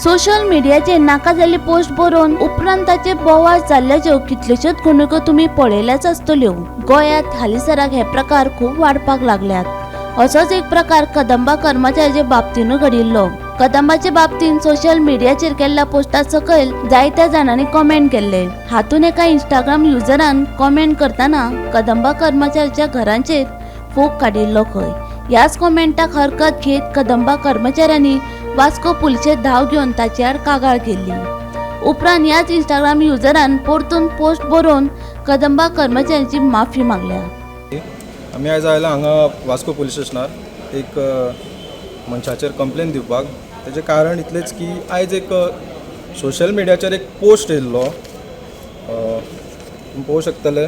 Social मिडियाचेर नाका जाल्ली पोस्ट बरोवन उपरांत ताचेर बोवाळ जाल्ल्याच्यो कितल्योश्योच घडणुको तुमी पळयल्याच आसतल्यो. गोंयांत हालींसराक हे प्रकार खूब वाडपाक लागल्यात. असोच एक प्रकार कदंबा कर्मचाऱ्याचे बाबतीनूय घडिल्लो. कदंबाचे बाबतींत सोशल मिडियाचेर केल्ल्या पोस्टा सकयल जायत्या जाणांनी कॉमेंट केल्ले. हातूंत एका इंस्टाग्राम युजरान कॉमेंट करतना कदंबा कर्मचाऱ्याच्या घरांचेर फोग काडिल्लो खंय. ह्याच कॉमेंटाक हरकत घेत कदंबा कर्मचाऱ्यांनी वास्को पुलिशेंत धांव घेवन ताचे आड कागाळ केल्ली. उपरांत ह्याच इंस्टाग्राम युजरान परतून पोस्ट बरोवन कदंबा कर्मचाऱ्यांची माफी मागल्या. आमी आयज आयला हांगा वास्को पुलीस स्टेशनार एक मनशाचेर कंप्लेन दिवपाक. तेजें कारण इतलेंच की आयज एक सोशल मिडियाचेर एक पोस्ट येयल्लो, तुमी पळोवंक शकतले,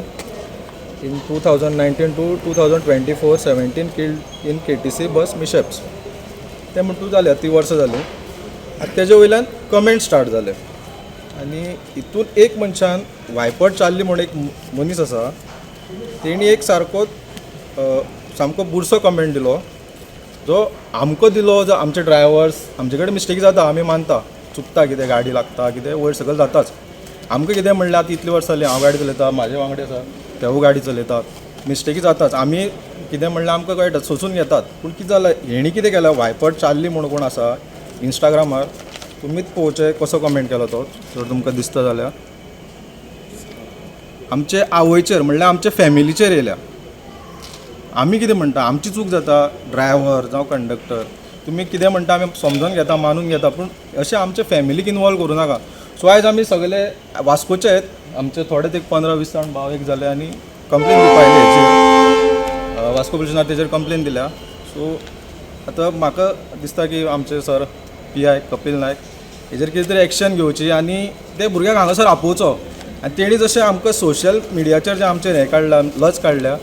"In 2019 to 2024, 17 killed in KTC bus mishaps." तें म्हणटूच जालें, 3 वर्सां जालीं. आतां तेजे वयल्यान कमेंट स्टार्ट जाले आनी हितून एक मनशान, वायपट चार्ली म्हूण एक मनीस आसा, तेणी एक सारको सामको बुरसो कमेंट दिलो, जो आमकां दिलो, जो आमचे ड्रायवर्स, आमचे कडेन मिस्टेक जाता, आमी मानता, चुकता, कितें गाडी लागता, कितें वयर सकयल जाताच. आमकां कितें म्हणल्यार आतां इतलीं वर्सां जालीं हांव गाडी चलयता, म्हाजे वांगडी आसा तेवूय गाडी चलयतात, मिस्टेकी जाताच. आमी कितें म्हणल्यार आमकां कळटा, सोंसून घेतात. पूण कितें जालां, हेणी कितें केलां, वायपट चार्ली म्हूण कोण आसा इंस्टाग्रामार, तुमीच पळोवचें कसो कमेंट केलो तो. जर तुमकां दिसता जाल्यार, आमचे आवयचेर, म्हणल्यार आमचे फॅमिलीचेर येयल्या. आमी कितें म्हणटा, आमची चूक जाता, ड्रायव्हर जावं कंडक्टर, तुमी कितें म्हणटा आमी समजून घेता, मानून घेता, पूण अशें आमचे फॅमिलीक इनवॉल्व करूं नाका. सो आयज आमी सगळे वास्कोचे, आमचे थोडेच एक 15-20 जाण भाव एक जाले आनी कंप्लेन दिवपा आयले हेचेर. वास्को पुलिसांत तेजेर कंप्लेन दिल्या. सो आतां म्हाका दिसता की आमचे सर पीआय कपील नायक हेजेर कितें तरी एक्शन घेवची आनी ते भुरग्याक हांगासर आपोवचो आनी तेणी जशें आमकां सोशल मिडियाचेर जें आमचेर हें काडलां, लज काडल्या,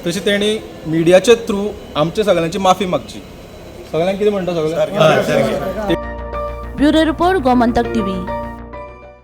तशी तेणी मिडियाचे थ्रू आमच्या सगळ्यांची माफी मागची. सगळ्यांक कितें म्हणटा सगळ्यांक? Bureau report, Gomantak TV.